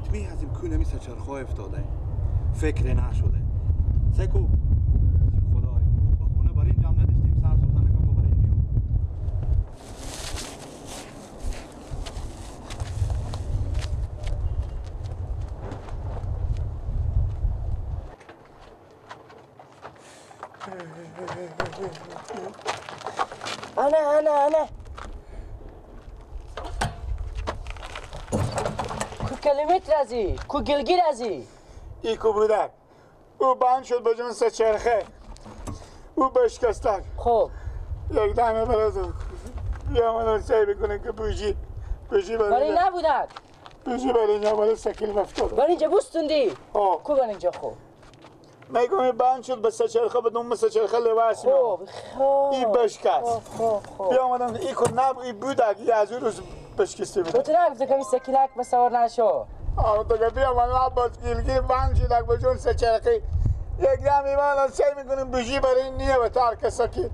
حتمی هستیم که نمی سچرخا افتاده فکر نشده سکو خدای با خونه برای این جمع نداشتیم سر صبح زنکا با برای این انا انا انا کو کلمت رازی کو گلگی رازی ایکو بودک او بند شد با جون سه چرخه او بشکستک. خب یک دمه برازو بیا من سعی بکنه که بوجی بوجی برای نبودک بوجی برای اینجا بالا سکیل افتاد برای اینجا بوستوندی کو برای اینجا. خب میگم بند شد به سه چرخه به دم سه چرخه لواس. خب خب ای بشکست. خب خب بیا آمدم ای کو نب ای بودک ای از اون روز بشکسته بود. تو نگفتی که سکیلک به سوار نشو. آه تو بیا من عباس گیلگیر بند شدک به جون سه چرخه یک دم ایمان سعی میکنیم بوجی برای این نیه به ترک سکیل.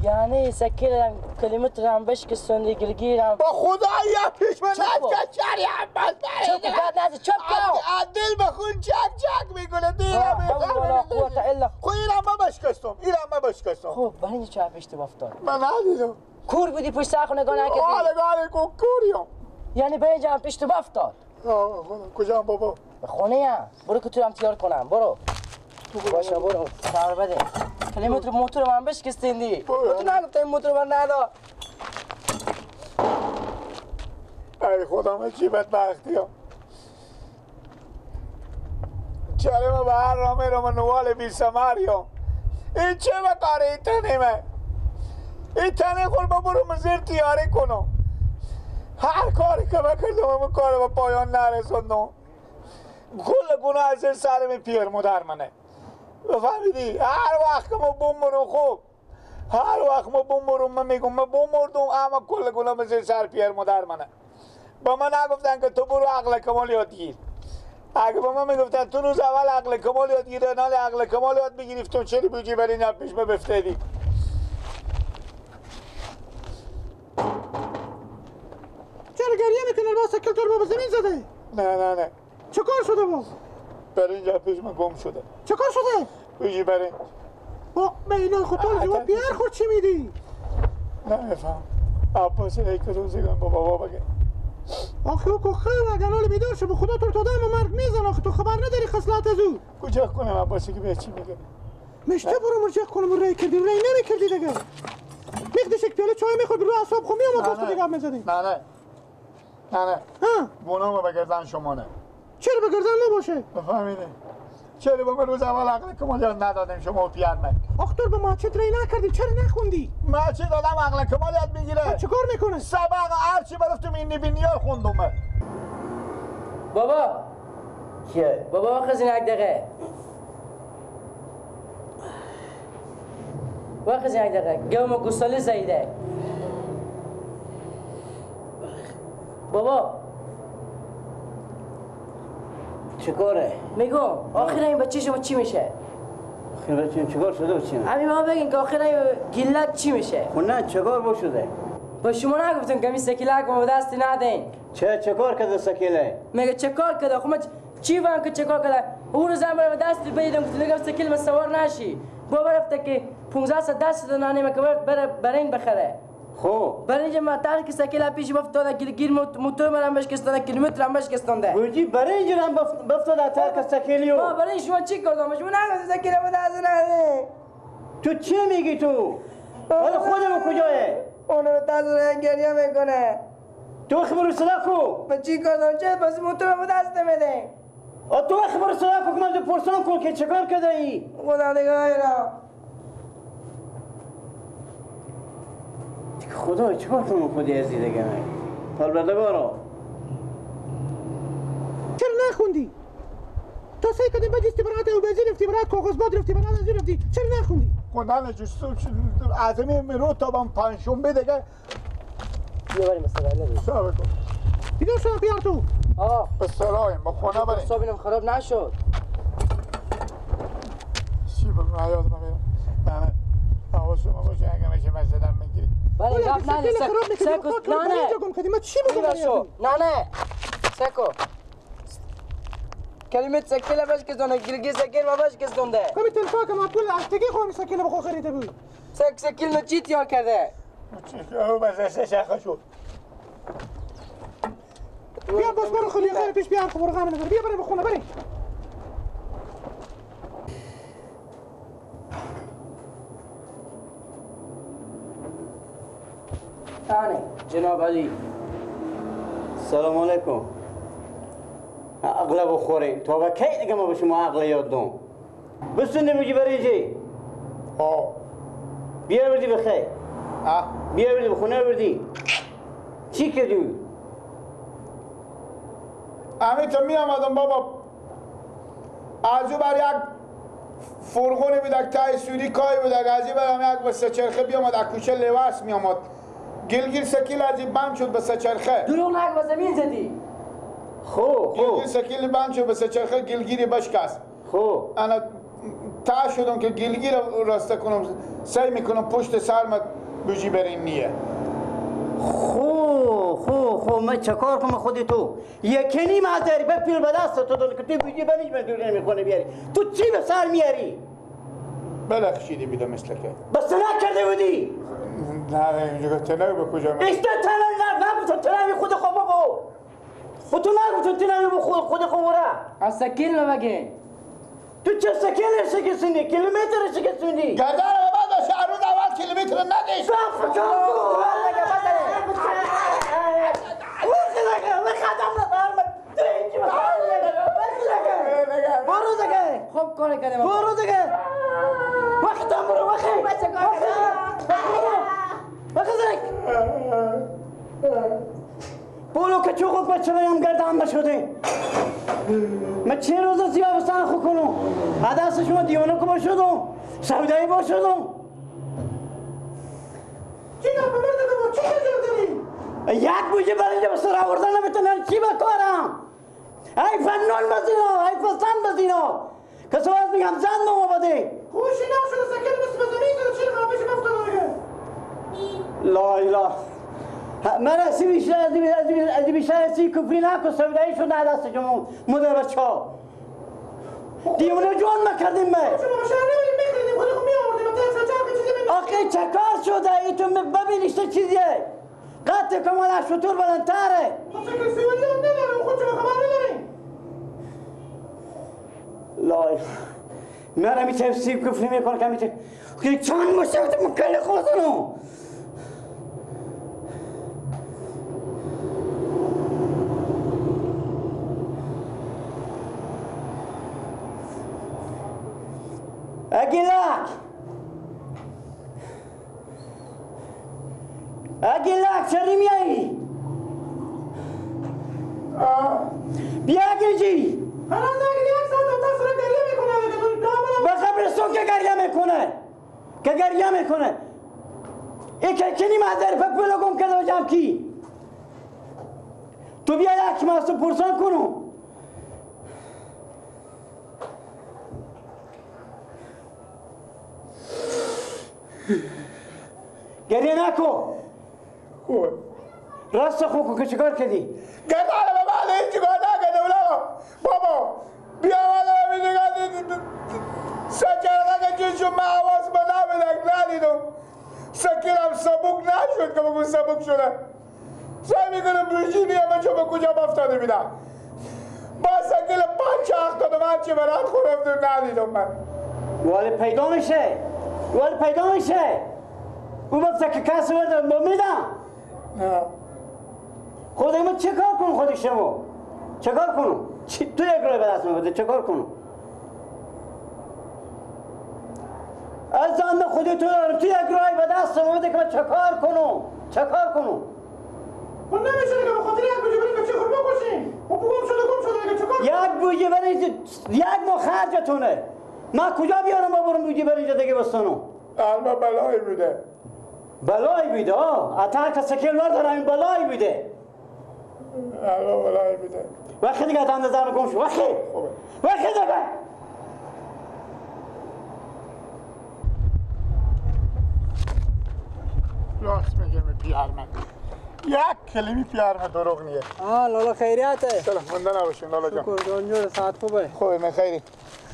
یعنی سکیل هم کلمت هم بشکستوندی گلگیر هم با خدا یا پیش من نشکست چری عباس چپ بعد نزد چپ کن دل بخون چک چک میکنه دیرم ولا قوة الا خب اینم ما بشکستم اینم ما بشکستم. خب برای اینجا چه اشتباه افتاد من ندیدم. کور بودی پشت سر خود نگاه نکردی. آره آره کوریم یعنی برای اینجا هم اشتباه افتاد. کجا بابا؟ به خونه هم برو که تو هم تیار کنم برو باشه برو سر بده کلمت موتور من بشکستیندی تو نگفتی این موتور من ندار. ای خدا من چی بدبختی ها چرا ما به هر رامه رو من نوال بی سمریم این چه بکاره این تنه من این تنه خود با برو من زیر تیاره کنم هر کاری که بکردم من کار به پایان نرسوندم کل گناه از سر می پیر مادر منه بفهمیدی. هر وقت که ما بمرم خوب هر وقت ما بمرم من میگم من بمردم اما کل گناه مثل سر پیر مادر منه. با من نگفتن که تو برو عقل کمال یاد گیر. اگه با من میگفتن تو روز اول عقل کمال یاد گیر نال عقل کمال یاد بگیری تو چرا بوجی برای این پیش ما بفتادی. چرا گریه میکنی؟ با سکل تو به زمین زده. نه نه نه چه کار شده باز؟ برای اینجا پیش من گم شده. چه کار شده؟ بگی برای با به اینا خود تو جواب پیر خود چی میدی؟ نمیفهم عباس ای کدوم زیگم با بابا بگه آخه او که خیلی اگر حال بیدار شد به خدا تو رو تا دم مرگ میزن. آخه تو خبر نداری خصلت از او. کجا کنم عباسی که به چی میگه؟ مشته برو مرجع کنم رای کردی رای نمیکردی دیگه میخدش یک پیاله چای میخورد رو اعصاب خو میامد تو دیگه میزدی. نه نه نه نه گناه به گردن شما نه. چرا به گردن نباشه؟ بفهمیده چرا با من روز اول عقل کمال یاد ندادم شما و پیر من. آخ تو به ماچت رای نکردی چرا نخوندی؟ ماچت دادم عقل کمال یاد میگیره. چیکار میکنه؟ سبق هرچی برفتم این بینیار خوندم. بابا کیه؟ بابا خزینه یک دقیقه واخذ یک دقیقه گوم گوساله زایده. بابا چیکاره؟ میگم آخر این بچه شما چی میشه؟ آخر بچه چیکار شده و چی؟ همین ما بگین که آخر این گیلک چی میشه؟ خب نه چیکار با شده؟ با شما نگفتم که می سکیلک ما دست ندین. چه چیکار کرده سکیله؟ میگه چیکار کرده؟ خب من چی فهم که چیکار کرده؟ اون روز هم برم دست بدیدم که نگم سکیل من سوار نشی. بابا رفته که 15 ساعت دست نانیم که برای این بخره. خب برای اینجا ما ترک سکیل پیش افتاده گیر موتور مرم بشکستانده کیلومتر هم بشکستانده. بوجی برای اینجا هم افتاده ترک سکیلیو. ما برای شما چی کردم؟ شما نگفتید سکیل ما دست نده. تو چی میگی تو؟ حالا خودم کجایه؟ اونو به دست گریه میکنه. تو خبر صدا کو. من چی کردم؟ چه پس موتور ما دست نمیده. تو خبر صدا کو که من پرسان کن که چیکار کرده ای؟ خدا نگاه را. خدا چیکار کنم خودی از دیگه من پروردگارا چرا نخوندی؟ تا سعی کردیم بجستی برات او بزی رفتی برات کاغذ باد رفتی برات از رفتی چرا نخوندی؟ خوندن جستو از می رو تا بام پنجشنبه دیگه بیا بریم مثلا صبر کن بیدار شدم پیار تو آه به سلایم با خونه بریم صبح خراب نشد چی بگم یادم میاد نه نه حواس شما باشه اگه میشه مثلا میگیری ولی گپ نه سکو نه نه من چی بگم نه نه سکو کلمه سکیل باش که زونه گلگی سکیل باش که زونده. همین تلفا که ما پول افتگی خو سکیل بخو خریده بود. سکیل ما چی تیار کرده؟ او بس شخ شد. بیا باز برو خلی خیر پیش بیار خبر غم نداره. بیا بریم خونه بریم. آنه جناب علی. سلام علیکم. عقل بخورین تا به کی دیگه ما به شما عقل یاد دوم بسنده بگی برای جی آه بیا بردی بخیر بیا بردی بخونه بردی چی کردی؟ همین تا می آمدم بابا از او بر یک فرغونی بود تای سوری کای بود از این برم یک به سچرخه بیامد از کوچه لواس می آمد گلگیل سکیل از این بند شد به سچرخه دروغ نگو به زمین زدی خو گلگیل سکیل بند شد به سچرخه گلگیری بشکست خو انا تا شدم که گلگیر راسته کنم سعی میکنم پشت سرم بجی برین نیه خو خو خو من چه کار کنم خودی تو یکی نیم از داری به پیل به دست تو دونه که تو بجی برینج من دور نمیخونه بیاری تو چی به سر میاری؟ بلخشیدی بیده مثل که بس نکرده بودی نه اینجا تنه به کجا می ایسته تنه نه نه تنه خود خوب بابا خود تو نگو تو تنه خود خوب را از سکیل بگه تو چه سکیل شکستونی کیلومتر شکستونی گردن به بعد باشه روز اول کیلومتر ندیش خوب کار کردم برو دیگه وقتم برو وقتی وقتی بولو که چو خوب بچه هم گردم نشده من چه روز زیاد بستن خو کنم دست شما دیوانه که باشدم سودایی باشدم چی دار به مرد که چی داری؟ یک بوجه برای به سر آوردن نمیتونن چی بکارم ای فنون بزینا ای فستان بزینا کسو از میگم زن نمو بده خوشی نشده سکل مثل زمین زده چی خوابش افتاده دیگه لا اله من از بیشتر از بیشتر از کفری نکن سودایی شد نه دست شما مدر بچه ها دیوانه جان مکردیم من شما شهر نمیدیم میخریدیم خودی خود میآوردیم آخه چه کار شده ای تو ببین چه چیزیه قطع کمال از شطور بلندتره سکل سیولی هم نداره خود شما خبر نداریم لا من همیشه سیب کفری میکنم که همیشه چند مشکل مکل خودنو اگیلاک اگیلاک چرا میایی؟ بیا گیجی هنوز اگه یک ساعت تا سر گریه میکنه به قبرستون که گریه میکنه که گریه میکنه ای که کنیم از در پپلو گم کرده باشم کی تو بیا یک ماستو پرسان کنو گریه نکن راست خو کن که چیکار کردی؟ گردانه به بعد هیچ چیکار نکرده بودم بابا بیا من سکرده که چیز شد من حواس به نمیدم ندیدم سکیرم سبک نشد که بگو سبک شده سعی میکنم بوشی نیم من چون به کجا افتاده بیدم با سکیل پنج افتادم هرچی به رد خورم ندیدم من ولی پیدا میشه ولی پیدا میشه او بفته که کسی ورده میدم نه خود من چه کار کنم خود شما چه کار کنم تو یک رای به دست بده چه کار کنم از زن خودی تو دارم تو یک رای به دست بده که من چه کار کنم چه کار کنم خب نمیشه که به خاطر یک بوجه بریم بچه خود بکشیم خب گم شده گم شده دیگه چه کار یک بوجه بریم یک ماه خرجتونه من کجا بیارم با برم بوجه بریم دیگه بستانم الان بلایی بوده بلایی بوده آه اتر که سکیل وردارم این بلایی بوده الان بلایی بوده وقتی دیگه اتم نظر گم شو وقتی وقتی دیگه راست میگه پیار من یک کلمی پیارم دروغ نیه. لالا خیریته. سلام مونده نباشین لالا جان. شکر جان جور ساعت خوبه. خوبه من خیری.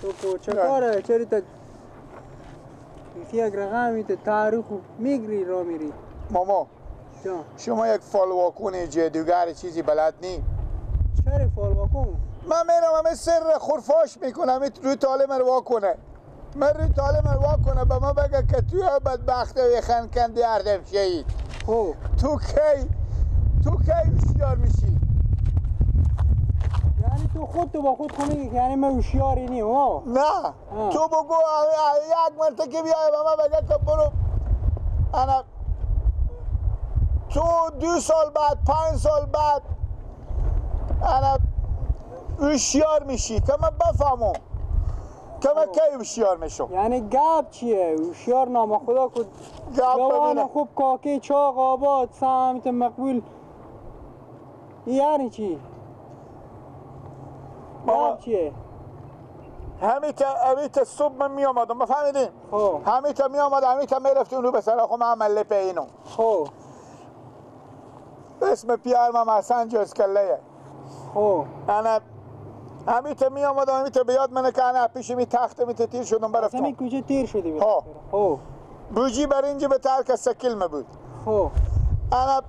شکر چه کاره؟ چرا تا یک رقمی تا تاریخ میگری را میری. ماما جان شما یک فالواکون جادوگر چیزی بلد نی؟ چرا فالواکون؟ من میرم همه سر خرفاش میکنم روی تاله من وا کنه. من روی تاله من وا کنه به ما بگه که توی بدبخت و خنکندی اردم شهید. خب تو کی هوشیار میشی؟ یعنی تو خود تو با خود خو میگی یعنی من هوشیاری نیم؟ نه تو بگو یک مرتکه بیای به من بگه که برو انا تو 2 سال بعد 5 سال بعد انا هوشیار میشی که من بفهمم که من کی هوشیار میشم. یعنی گپ چیه؟ هوشیار نام خدا کد جوان خوب کاکی چاق آباد سمت مقبول یعنی چی؟ گپ چیه؟ همیته صبح من می آمدم بفهمیدین؟ همیته می آمدم همیته می رفتیم رو به سر خب من عمله پی اینو. خب اسم پیارم حسن جزکله. خب انا همیته می آمدم همیته به یاد منه که انا پیش می تخت می تیر شدم برفتم. می کجا تیر شدی؟ ها. خب بوجی بر اینجا به ترک سکیل می بود. خب انا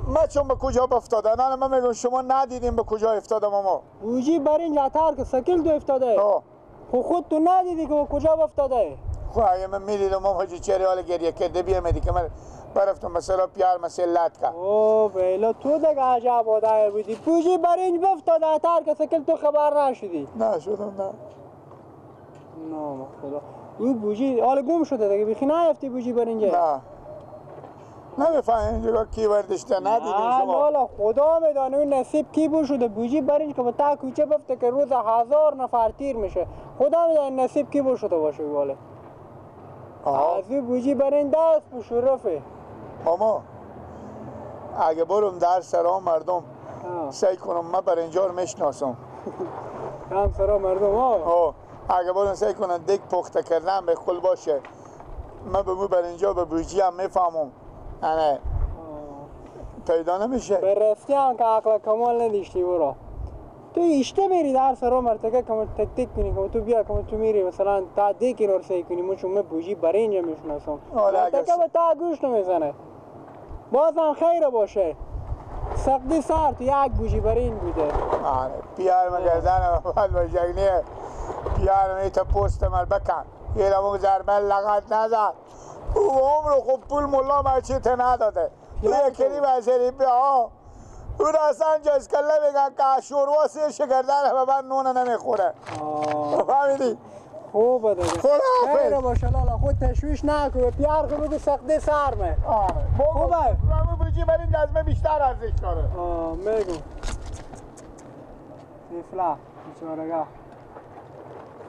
من چون به کجا افتادم؟ انا من میگم شما ندیدیم به کجا افتادم اما. بوجی بر اینجا ترک سکیل دو افتاده. ها. خب خود تو ندیدی که به کجا افتاده؟ خب اگه من میدیدم ما حاجی چهره حال گریه کرده بیامدی که من برفتم مثلا پیار مثل لط کرد. اوه بیلا تو دیگه عجب آدم بودی. بوجی بر اینج افتاده ترک سکل تو خبر نشدی؟ نشدم نه. نه خدا او بوجی حالا گم شده دیگه بیخی نیفتی بوجی بر اینجا؟ نه نمیفهمم اینجا کی وردشته ندیدیم شما. لالا خدا میدانه اون نصیب کی بود شده بوجی بر اینج که به تا کوچه بفته که روز 1000 نفر تیر میشه. خدا میدانه نصیب کی بود شده باشه واله. از او بوجی بر این دست بشرفه. ماما اگه برم در سرا مردم سعی کنم من بر اینجا رو میشناسم. هم سرا مردم ها. اگه برم سعی کنم دیگ پخته کردن به خل باشه من به مو بر اینجا به بوجی هم میفهمم. انه پیدا نمیشه. به رفتی هم که عقل کمال نداشتی برو. تو اشته میری در سرا مرتکه که تک تک کنی که تو بیا که تو میری مثلا تا دیگ رو سعی کنی من چون من بوجی بر اینجا میشناسم. مرتکه به تا گوش نمیزنه. بازم خیر باشه. سقدی سر تو یک بوجی بر این بوده. آره پیار من گردنم اول بجگنیه پیار من تا پوست من بکن یه رمو ضربه لغت نزد. او عمر خب پول ملا من چی ته نداده. او یکی بشری بیا او را اصلا جز کله میگن که شوروا سیر شکردن به من نون نمیخوره. فهمیدی؟ خوبه دیگه. خدا خیر باشه لالا خود تشویش نکن. پیار خود بگو سقده سرمه. آره خوبه. من بوجی بر این جزمه بیشتر ارزش داره. میگم. افلا بیچارگاه.